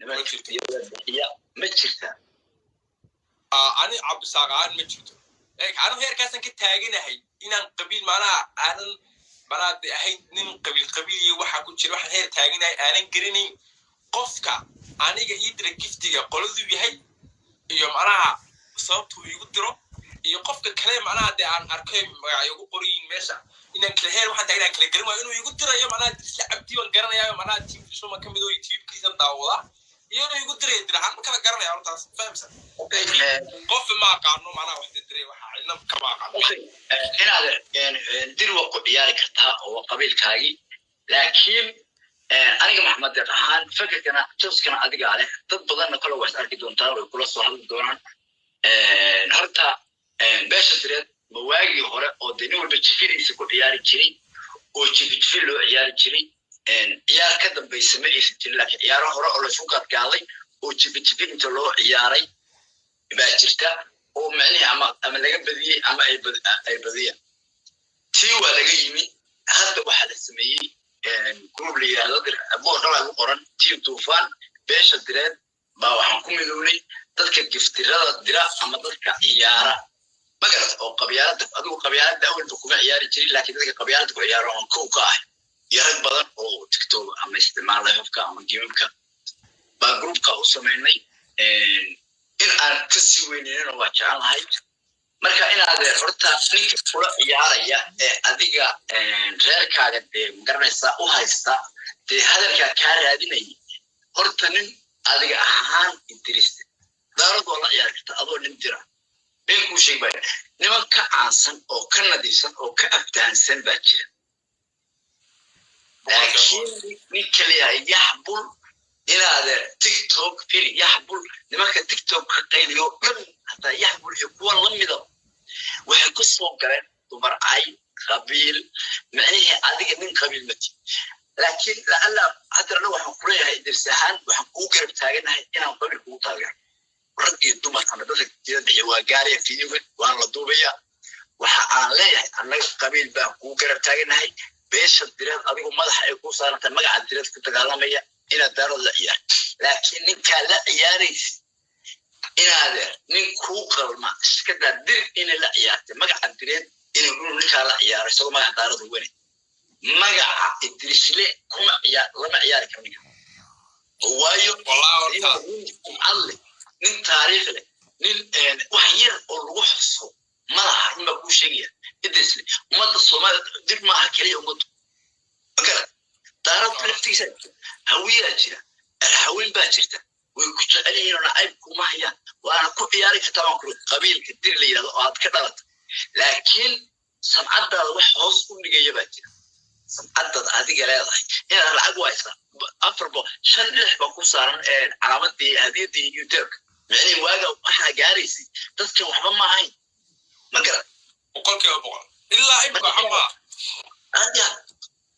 Nimanka jirto. Iyada bixiya ma jirta? Ani Cabdisaaq ahaan ma jirto. Eeg, anigu heerkaasaan ka taaganahay inaan qabiil macnaha aanan macnaha de ahayn nin qabiil qabiil iyo waxaa ku jira. Waxaan heer taaganahay aanan garanayn qofka aniga ii dira giftiga qoladuu yahay iyo macnaha sababtuu iigu diro iyo qofka kale macnaha dee aan arkay magacyo ugu qorayin meesha inaan kala heer waxaan tahay inaan kala garan waayo inuu iigu dirayo. Macnaha Dirisle Cabdi baan garanayaayo, macnaha team Dirisle ka mid oo youtube-kiisan daawadaa, iyo inuu iigu dirayo dirahaan ma kala garanaya hortaas, fahamsan? Qof ma aqaano macnaha wax diray, waxa cidna kama aqaano. Okay, inaad dir waa ku ciyaari kartaa oo waa qabiilkaagii, laakiin aniga Maxamed Deeq ahaan fekerkana jooskana adigaa leh. Dad badanna kole waa is arki doontaan, way kula soo hadli doonaan. Horta beesha direed ma waagii hore oo dee nin walba jifidiisa ku ciyaari jiray oo jifi jifi loo ciyaari jiray, ciyaar ka dambaysa ma aysan jirin, laakiin ciyaaro hore oo laysku gaadgaaday oo jifi jifi inta loo ciyaaray baa jirta oo micnihii ama laga badiyey ama ay badiyeen. Tii waa laga yimi. Hadda waxaa la sameeyey group la yidhaahdo boorka lagu qoran Team Tuufaan. Beesha direed baa waxaan ku midownay dadka giftirada dira ama dadka ciyaara, magarat, oo qabyaalada. Adigu qabyaalada awalba kuma ciyaari jirin, laakiin dadka qabyaalada ku ciyaara oon kow ka ah iyo rag badan oo TikTok ama isticmaala afka ama gimamka baa groupka u samaynay. In aan ka sii weyneenana waa jecelnahay. Marka inaad horta ninka kula ciyaaraya ee adiga reerkaaga dee magaranaysaa u haysta dee hadalkaa kaa raadinaya, horta nin adiga ahaan Idriste Daarad waa la ciyaari karta adoo nin dira. Been kuu sheegi baya, niman ka caansan oo ka nadiifsan oo ka aftahansan baa jira, laakiin ninka leeyahay Yaxbul, inaade TikTok firi Yaxbul, nimanka TikTok ka qayliyo dhan, hataa Yaxbul iyo kuwa lamida, waxay ku soo galeen dumar cay, qabiil. Micnihii adiga nin qabiil mati, laakiin lacalla hadda anaga waxaan kuleeyahay Idris ahaan waxaan kugu garab taaganahay inaan qabiil kugu taageero, rag iyo dumar ama dadka jira bixiya waa gaaraya fiyoga, waana la duubaya. Waxa aan leeyahay, annaga qabiil baan kugu garab taaganahay. Beesha direed adigu madaxa ay kuu saarantahay, magaca direed ku dagaalamaya inaad Daarood la ciyaar, laakiin ninkaa la ciyaaraysid inaadeer nin kuu qalma iskadaa dir inay la ciyaartay magaca direed inuu ninkaa la ciyaaro isagoo magaca Daarood wene magaca Idrisle kuma ciyaar, lama ciyaari karo ninka, waayo nin sumcad leh, nin taariikh leh, nin wax yar oo lagu xuso malaha. Run baa kuu sheegaya, Idrisle ummadda Soomaalida dir maaha keliya, ummaddu makara Daarood laftiisa jirta, Hawiyaa jira, Haween baa jirta, way ku jecel yihiin oo nacayb kuma hayaan, waana ku ciyaari kartaa baan kuri qabiilka dir la yidhahdo oo aad ka dhalata, laakiin samcaddaada wax hoos u dhigaya baa jira. Samcaddaad adiga leedahay inaad lacag u haysaa afar bo shan lix baa ku saaran calaamadii hadiyadii youtubeka. Micnihii waaga waxaa gaaraysay dadkan waxba ma ahayn, ma garan? 100%, ilaa imika waxa maa. Hada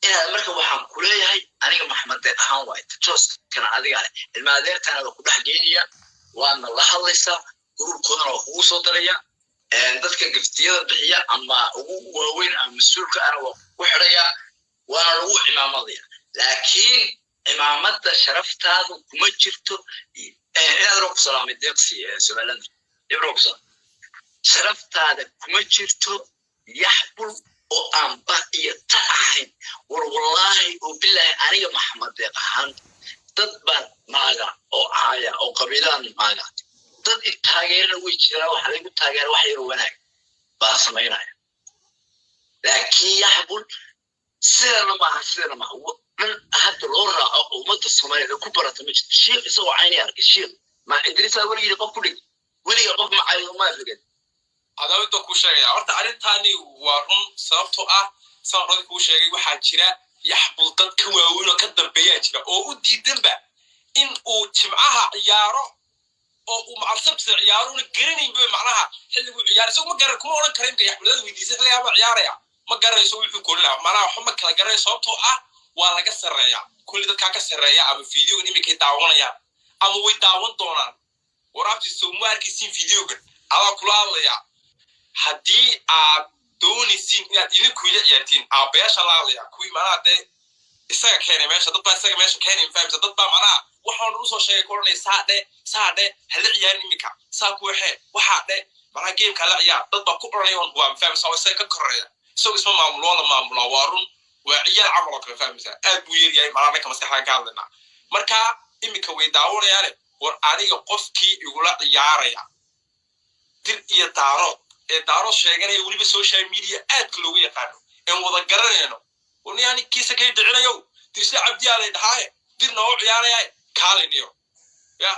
inaad marka waxaan kuleeyahay aniga Maxamed Deeq ahaan waay, jooskana adiga leh, ilma adeertana waa ku dhex geynaya, waadna la hadlaysaa, groupkoodana waa kugu soo daraya, dadka giftiyada bixiya ama ugu waaweyn ama mas-uulka ana waa ku xidhaya, waana lagu cimaamadaya. Laakiin cimaamadda sharaftaadu kuma jirto inaad roo ku salaamay Deeqsi Somaliland ibro ku salaam. Sharaftaada kuma jirto Yaxbul oo aan ba iyo ta ahayn. War wallaahi oo bilaahi, aniga Maxamed Deeq ahaan dad baan maaga oo caaya oo qabiilaan maaga, dad i taageerana way jiraan. Waxa lagu taageera wax yaro wanaag baa samaynaya, laakiin Yaxbul sidana maaha, sidana maaha. Dhan hadda loo raaco oo ummadda Soomaaliyeed ku barata ma jirto. Shiikh isagoo cayni arkay, shiikh ma Idrisaa weligii qof ku dhig, weliga qof ma cayo, ma afrigan. Cadaawada kuu sheegaya horta arrintaani waa run, sababtoo ah saan horada kuu sheegay, waxaa jira Yaxbul dad ka waaweyn oo ka dambeeyaa jira oo u diidanba in uu Jimcaha ciyaaro oo uu macalsabtida ciyaaruna garanaynba macnaha xilliguu ciyaara isagu ma garan, kuma odhan kara. Imka Yaxbulada weydiisay xilligaa ma ciyaaraya, ma garanayso wuxuu korinaya, macnaha waxba ma kala garanayo, sababtoo ah waa laga sarreeya kulli dadkaa ka sarreeya ama videogan iminkay daawanayaan ama way daawan doonaan. Waraabti soo ma arkaysiin videogan adaa kula hadlaya. Haddii aad doonaysiin inaad idinku ila ciyaartiin, aabbayaasha la hadlaya, kuwii macnaha dee Isaga keenay meesha, dad baa isaga meesha keenay, fahamsa? Dad baa macnaha waxaan dhan usoo sheegay ku odhanaya, saa dhe, saa dhe, hala ciyaarin iminka, saa ku waxee, waxaa dhe, macnaha gameka hala ciyaar. Dad baa ku odhanaya on waa, fahamsa? Oo isaga ka koreeya. Isagu isma maamulo, waa la maamulaa, waa run, waa ciyaal camal oo kale, fahamsa? Aad buu yar yahay macnaha dhanka maskaxdan ka hadlaynaa. Marka iminka way daawanayaane, war aniga qofkii igula ciyaaraya, Dir iyo Daarood ee Daarood sheeganaya, weliba social media aadka loogu yaqaano een wada garanayno, yani kiisa kay dhicinayow, Dirsle Cabdiyaa lay dhahaaye, Dir noogu ciyaaraya, kaaliniyo ya.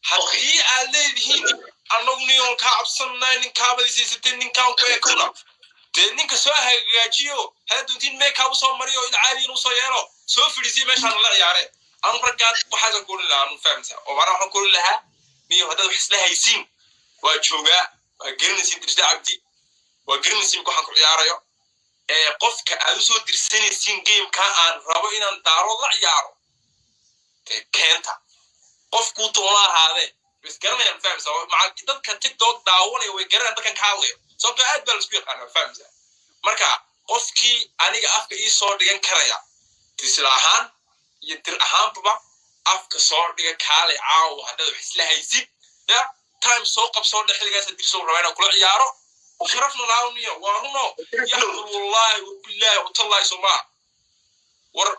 Haddii aad leedihiin annagu niyoon kaa cabsanay, ninkaabadisaysatay, ninkaan ku ekuna, dee ninka soo hagaajiyo, hada doontiin meekaa usoo mariyo, in caadiyin usoo yeelo, soo fidhiisiyo meeshaan la ciyaare. Anu raggaad waxaasan kuorin lahaa anu, fahamsa? Oo macnaha waxaan kuorin lahaa, niyo haddaad wax isla haysiin, waa joogaa, waa garanaysiin Dirsle Cabdi, waa garanaysiin waxaan ku ciyaarayo. Ee qofka aad usoo dirsanaysiin gameka aan rabo inaan Daarood la ciyaaro, dee keenta, qofkuu doona ahaadee, is garanayaan, fahamsa? Maca dadka TikTok daawanaya way garanayaan dadkan ka hadlayo, sababtoo aad baa laisku yaqaanaa, fahamsa? Marka qofkii aniga afka ii soo dhigan karaya, Dirsle ahaan iyo Dir ahaanbaba afka soo dhiga, kaalay caawa haddaad wax isla haysid, ya time soo qabsoo dhe, xilligaasa Dirso raba inaan kula ciyaaro. Sharafna laawniyo, waa runo, yaxdur, wallahi wabillahi watallahi, soo maaha? War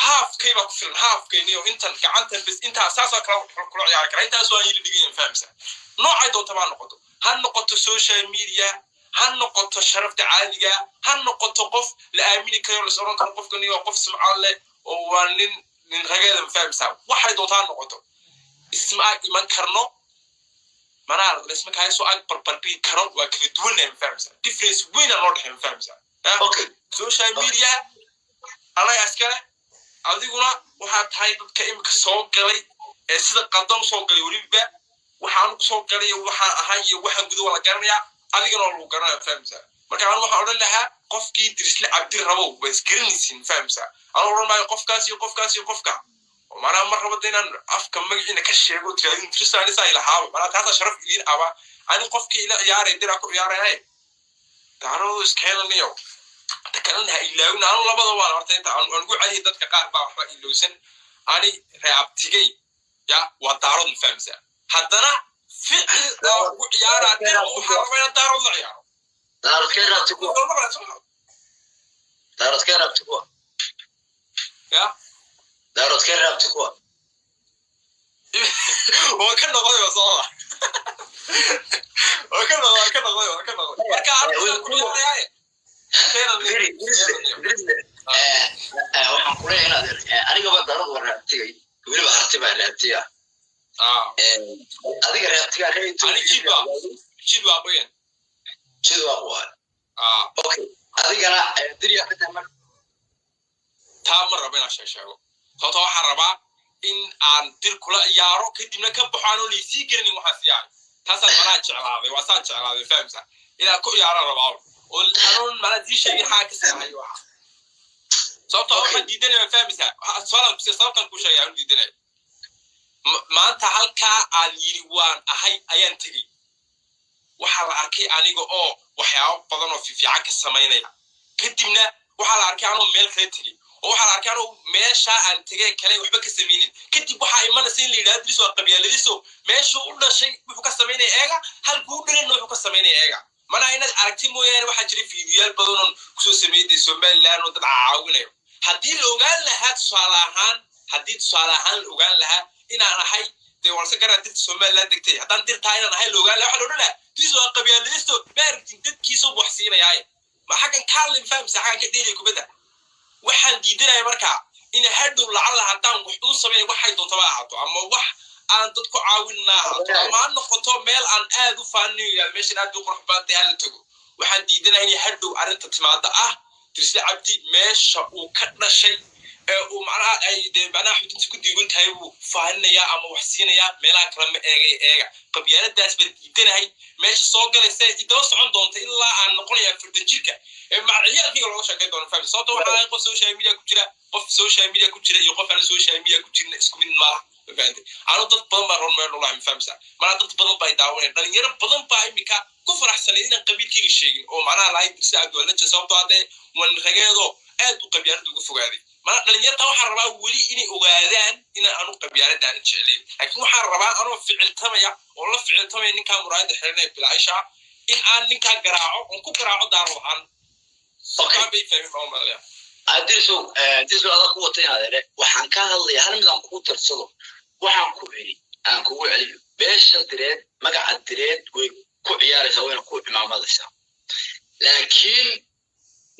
haafkay baa ku filan, haafkay niyo, intan gacantan bes, intaa saasaa kala kula ciyaari kara, intaas waan yili dhigayan, fahamsa? Noocay doonta baa noqoto, ha noqoto social media, ha noqoto sharafta caadiga, ha noqoto qof la aamini karo, las oran karo qofka niyo qof sumcad leh oo waa nin nin rageeda, fahamsa? Waxay doonta ha noqoto, isma ag iman karno, manaa laisma kaga soo ag barbardhigi karo, waa kala duwannahay, fahamsa? Difference weyn aa noo dhexeyn, fahamsa? Okay. Social media anaga iskale, adiguna waxaa tahay dadka imika soo galay ee sida qaldan soo galay. Weliba waxaan soo galay iyo waxaan ahay iyo waxaan gudo waa la garanayaa, adigana waa lagu garanaya, fahamsa? Marka anu waxaan odhan lahaa, qofkii Dirisle Cabdi rabow, waa isgaranaysiin, fahamsa? Anu odhan maayo qofkaas iyo qofkaas iyo qofka, macnaha ma rabo inaan afka magaciina ka sheego, tiraadin Dirsaanisa ilahaaba, macnaha taasaa sharaf idiin aba. Ani qofkii ila ciyaaray Diraa ku ciyaaraya, Daaroodu iskeenaniyo, ta kalena ha ilaawin. Anu labada waan horta inta aan ugu celihi, dadka qaar baa waxba ilowsan. Ani reabtigay ya waa Daarood, ma fahamsa? Haddana ficil aa ugu ciyaaraa Dir, waxaa rabaa inaan Daarood la ciyaaro. Daaroodkee raabti kuwa? Daaroodkee raabti kuwa? Ya. Daaroodkee raabti kuwa? Waa ka noqday, waa soo waa ka noqday, waa ka noqday, waa ka noqday. Marka anu ku ciyaarayaaye. Dirisle, waxaan ku leeyahay inaad anigaba Daarood waa raabtigay, weliba Harti baa raabtiya. Adiga raabtigaa reer? Ani Jidba, Jid waa qoyan. Jid waa waa. Okay, adigana Dirya ka tahay marka? Taa ma rabo inaan sheeg sheego, sababto waxaan rabaa in aan Dir kula ciyaaro, kadibna ka baxo aanoo laysii garanin waxaan siyaay. Taasaan manaa jeclaaday, waa saan jeclaaday, fahamsa? Inaan ku ciyaaraan rabaa oo anoon manaa sii sheegin xaa ka seexayo waxa, sababto waxaan diidanaya, fahamsa? Suaalan sababtan kuu sheegay aanu diidanaya, maanta halkaa aan yidhi waan ahay ayaan tegey, waxaa la arkay aniga oo waxyaabo badan oo fiifiican ka samaynaya. Kadibna waxaa la arkay anoo meel kale tegey, oo waxaa la arkay anoo meeshaa aan tegay kale waxba ka samaynin. Kadib waxaa imanaysa in la yidhahdo Diris waa qabyaaladiso, meeshuu u dhashay wuxuu ka samaynaya eega, halkuu u dhalanna wuxuu ka samaynaya eega. Manaa inaad aragti mooyaane, waxaa jiray fiidiyoyaal badan oon kusoo sameeyey dee Somaliland oo dad caawinayo. Haddii la ogaan lahaa, tusaale ahaan, haddii tusaale ahaan la ogaan lahaa inaan ahay, dee walse garaa Dirta Somaliland degtay, haddaan Dirtaa inaan ahay la ogaan lahaa, waxaa la odhan lahaa Diris waa qabyaaladisto, ma aragtin dadkiisa wax siinayaaye, ma xaggan kaalin, fahamsa? Xaggan ka dheelaya kubadda. Waxaan diidanaya markaa in hadhow lacala haddaan wax uu sameeyo, waxay doontaba ahaato, ama wax aan dadku caawinna ahaato, ama ha noqoto meel aan aad u faaninayo, yidhahdo meeshan aad u qurux badan tahay, hala tago. Waxaan diidanaya inay hadhow arrinta timaado ah Dirsle Cabdi meesha uu ka dhashay ee uu macnaha ay dee macnaha xudunta ku diigan tahay buu faaninayaa ama wax siinayaa, meelaha kale ma eegay. Eega, qabyaaladaas baan diidanahay meesha soo galaysa, idaba socon doonta ilaa aan noqonaya 40 jirka ee maciyaalkayga looga sheekayn doono, fahmi? Sababta waxaa ahay qof social media ku jira. Qof social media ku jira iyo qof aan social media ku jirin isku mid maaha, ma fahantay? Anu dad badan baa roon meel dhulahay, ma fahamsa? Manaa dad badan baa daawanaya, dhalinyaro badan baa imika ku faraxsanayd inaan qabiilkayga sheegin oo macnaha lahayn Dirse Cabdiwalaja, sababtoo haddee wan rageedo Aad u qabyaalada uga fogaaday. Mana dhalinyarta waxaan rabaa weli inay ogaadaan inaan anu qabyaalada aanan jeclayn, laakiin waxaan rabaa anoo ficiltamaya oo la ficiltamaya ninkaa muraayada xiranaya bilaaisha in aan ninkaa garaaco oon ku garaaco daaro ahaan. Okay. Bay fahmin baan umalaya. Adriso, Adriso, adaa ku watay adeere. Waxaan ka hadlaya hal mid aan kugu darsado. Waxaan ku celi, aan kugu celiyo: beesha Direed, magaca Direed way ku ciyaaraysaa, wayna ku cimaamadaysaa, laakiin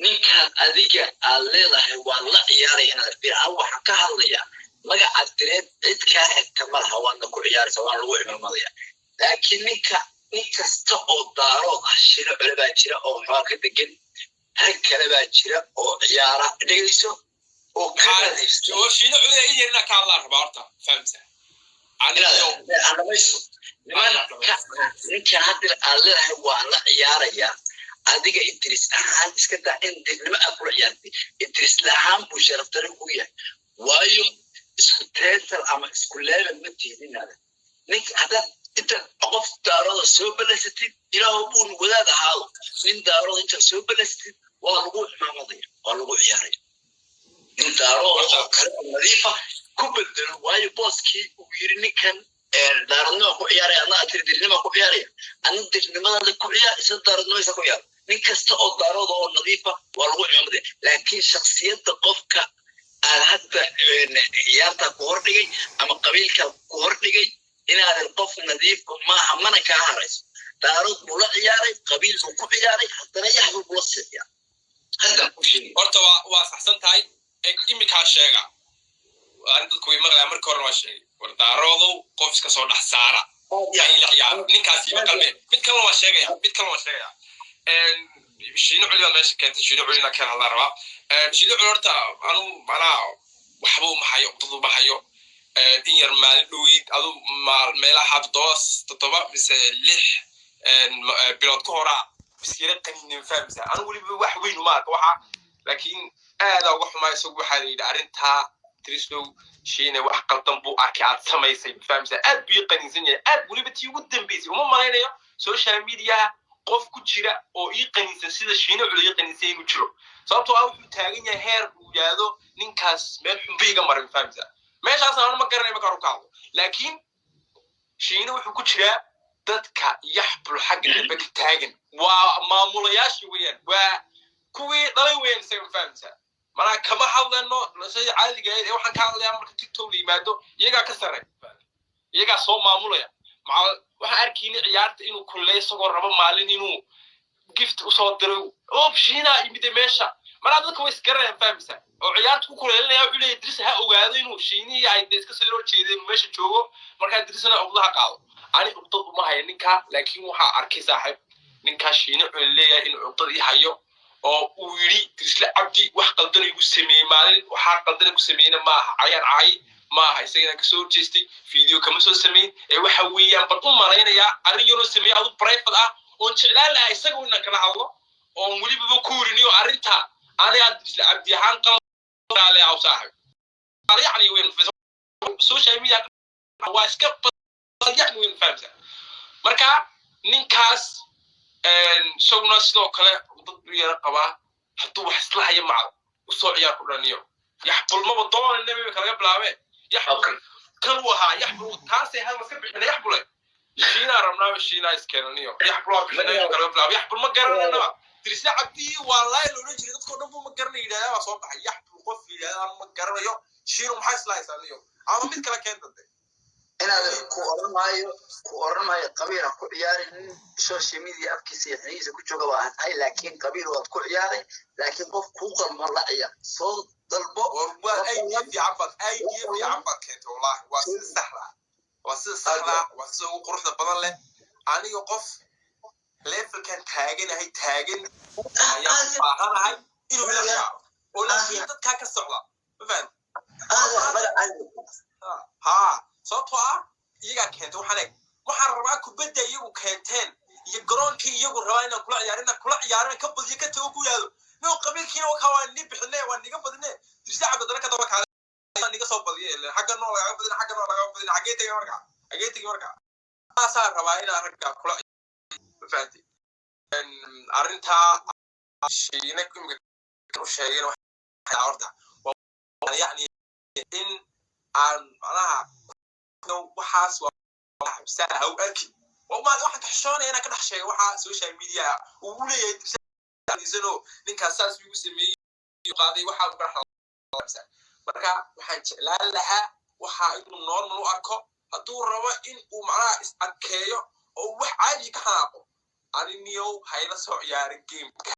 ninkaad adiga aad leedahay waa la ciyaaraya inaad bir an. Waxaan ka hadlayaa magaca Direed cid kaa xigta ma laha, waadna ku ciyaaraysaa, waana lagu cimaamadaya, laakiin ninka, nin kasta oo Daarood ah, Shino Cole baa jira oo muxuu ka degan, rag kale baa jira oo ciyaara, dhegayso, oo ka nadiifsan. Oo Shiino Culey in yarina ka hadlaan rabaa horta, fahamsa? Inaad dhamayso nimanka, ninkan hadda aad leedahay waan la ciyaarayaa, adiga Idris ahaan iska daa in dirnimo aad kula ciyaartay. Idris lahaan buu sharaftare ku yahay, waayo isku title ama isku level ma tiidinaada. Ninka haddaad intaad qof Daarooda soo balaysatid, Ilaahu buun wadaad ahaado, nin Daarooda intaad soo balaysatid waa lagu cimaamadaya, waa lagu ciyaaraya. Nin Daarooda oo kale oo nadiifa ku bedelo, waayo booskii uu yiri ninkan daaradnima ku ciyaaraya, adna aad tiri dirnima ku ciyaaraya, adna dirnimadaada ku ciyaar, isna daaradnimaysa ku ciyaar. Nin kasta oo Daarooda oo nadiifa waa lagu cimaamadaya, laakiin shaksiyadda qofka aad hadda ciyaarta ku hordhigay ama qabiilka ku hordhigay inaadan qof nadiifa maaha, mana kaa harayso. Daarood buu la ciyaaray, qabiil buu ku ciyaaray, haddana Yaxbul buu la sii ciyaaray. Haddaan ku sheegay. Horta waa saxsan tahay. Iminkaa sheega ani, dadku way maqlayaan. Marka horena waa sheegay: war Daaroodow, qof iska soo dhex saara ay la ciyaaro ninkaas ima qalme. Mid kalena waa sheegaya, mid kalena waa sheegaya. Shiino Culi baa meesha keentay. Shiino Culina keen hadlaa rabaa. Shiino Culi horta anu manaa waxba uma hayo, dad uma hayo. In yar maalin dhoweyd adu meelaha 7 mise 6 bilood ka horaa iskira qaniinin, fahamsa? Anu weliba wax weyn uma arka waxa, laakiin aadaa uga xumaa. Isagu waxaa la yidhi arrintaa Trislow Shiine wax qaldan buu arkay aad samaysay, fahamsa? Aad buu ii qaniinsan yahay, aad weliba. Tii ugu dambeysay uma malaynayo social mediaha qof ku jira oo ii qaniinsan sida Shiine Culi ii qaniinsan inuu jiro, sababtoo ah wuxuu taagan yahay heer uu yidhaahdo ninkaas meel xunba iga marin, fahamsa? Meeshaas anu ma garanay markaan u ka hadlo, laakiin Shiine wuxuu ku jiraa dadka Yaxbul xagga dambe ka taagan. Waa maamulayaashii weeyaan, waa kuwii dhalay weeyaan isaga, fahamsa? Manaa kama hadlayno sida caadiga ahayd ee waxaan ka hadlayaa marka TikTok la yimaado, iyagaa ka sarey, iyagaa soo maamulaya. Maca waxaan arkayna ciyaarta inuu kulley isagoo rabo maalin inuu gift usoo diray oo Shiinaa yimide meesha. Manaa dadka way isgaranayaan, fahamsa? Oo ciyaarta ku kuleelinaya wuxuu leeyahay Idris ha ogaado inuu Shiinihii ay de iska soo horjeedeen meesha joogo. Markaa Idrisna uqdaha qaado. Ani uqdad uma hayo ninkaa, laakiin waxaa arkay saaxiib ninkaa Shiine wuxuu leeyahay inuu cuqdad ii hayo oo uu yidhi Dirisle Cabdi wax qaldan igu sameeyey maalin. Waxaa qaldan igu sameeyeyna maaha cayaan caay maaha, isagana kasoo horjeestay, video kama soo samayn ee waxa weeyaan bal u malaynayaa arrin yaroo sameeyey adu private ah oon jeclaan lahaa isaga inaan kala hadlo oon welibaba ku weriniyo arrinta. Anigaa Dirisle Cabdi ahaan qalale aw saaxib, yacni weyn social media waa iska yacni weyn, fahamsa? Marka ninkaas isaguna sidoo kale dad buu yara qabaa. Hadduu wax isla hayo macdo usoo ciyaar ku dhaniyo. Yaxbul maba doonayna imika laga bilaabe. Yaxbul kan uu ahaa, Yaxbul taasay hadal iska bixina. Yaxbule Shiinaa rabnaaba, Shiinaa iskeenaniyo. Yaxbul waa bixina imika laga bilaabo. Yaxbul ma garananaba. Dirisle Cabdi waa laay la odhan jiray, dadkoo dhan buu ma garanay yidhahdaa. Waa soo baxay Yaxbul qof yidhahdaa ma garanayo. Shiinu maxaa isla haysaa niyo? Ama mid kale keen dade. Inaad ku oran maayo, ku oran maayo qabiil ha ku ciyaarin. Nin social media afkiisa iyo xinihiisa ku jooga waa tahay, laakiin qabiil waad ku ciyaaray, laakiin qof kuu qalmo la ciyaar, soo dalbo. War waa idea fiican baad, idea fiican baad keentay wallahi. Waa sida saxda ah, waa sida saxda ah, waa sida ugu quruxda badan leh. Aniga qof levelkan taaganahay taagan ayaan u baahanahay inuu ila ciyaaro oo laakiin dadkaa ka socda, ma fahamtay? Ha, sababtoo ah iyagaa keentay. Waxaan eeg, waxaan rabaa kubadda iyagu keenteen iyo garoonkii iyagu rabaa inaan kula ciyaaro, inaan kula ciyaaro, ka badiyo, ka tago, ku yidhahdo no qabiilkiina wakaa waa ni bixine, waa niga badine. Dirisle Cabdadana ka daba kaale niga soo badiye. Xagga noo lagaga badin, xagga noo lagaga badin. Xaggee tegay marka? Xaggee tegay marka? Saasaa rabaa inaan raggaa kula, ma fahanti? Arrintaa Shiine imika u sheegeen. Horta waa yacni in aan macnaha waxaas waa ha u arkin. Waxaan ka xishoonaya inaan ka dhex sheego waxaa social media uu u leeyahay isano ninkaas saas igu sameeyey, qaaday waxaa ku dhex. Marka waxaan jeclaan lahaa waxa inuu normal u arko. Hadduu rabo in uu macnaha is adkeeyo oo uu wax caadi ka xanaaqo, aniniyow hayla soo ciyaarin gameka.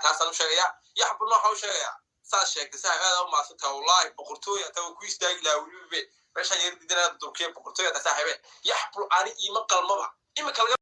Taasaan u sheegayaa. Yaxbulna waxaa u sheegayaa saas sheegtay. Saaxib, aad u mahadsantaha wallahi. Boqortooy hataa waa ku istaagi lahaa. Weliba meeshaan yar diidana durkiya. Boqortooy hataa, saaxiibe. Yaxbul ani iima qalmaba imika laga